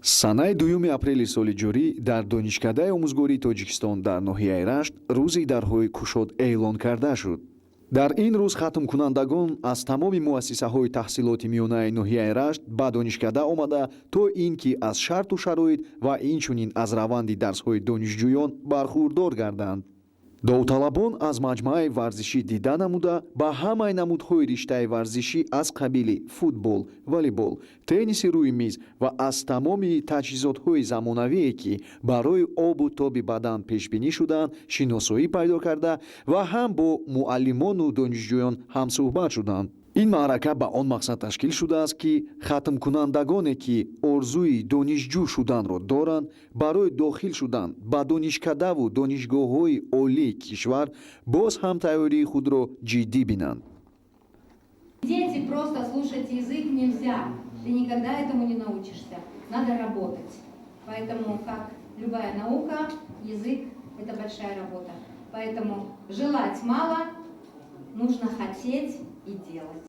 Санаи 2 апрели соли ҷорӣ дар Донишкадаи омӯзгории Тоҷикистон дар ноҳияи Рашт рӯзи дарҳои кушод эълон карда шуд. Дар ин рӯз хатмкунандагон аз тамоми муассисаҳои таҳсилоти миёнаи ноҳияи Рашт ба донишкада омада, то ин ки аз шарту шароит ва инчунин аз раванди дарсҳои донишҷӯён бархурдор гарданд. Довталабон аз маҷмӯаи варзишӣ дида намуда, ба ҳамаи намудҳои риштаи варзишӣ аз қабили футбол, волейбол, тенниси рӯи миз ва аз тамоми таҷҳизотҳои замонавие, ки барои обу тоби бадан пешбинӣ шудаанд, шиносоӣ пайдо карда ва ҳам бо муаллимону донишҷӯён ҳамсӯҳбат шуданд. Ин маърака ба он мақсад ташкил шудааст, ки хатмкунандагоне, ки орзуи донишҷӯ шуданро доранд, барои дохил шудан ба донишкадаву донишгоҳҳои олии кишвар боз ҳам тайёрии худро ҷиддӣ бинанд. Дети, просто слушать язык нельзя. Ты никогда этому не научишься. Надо работать. Поэтому, как любая наука, язык – это большая работа. Поэтому желать мало, нужно хотеть и делать.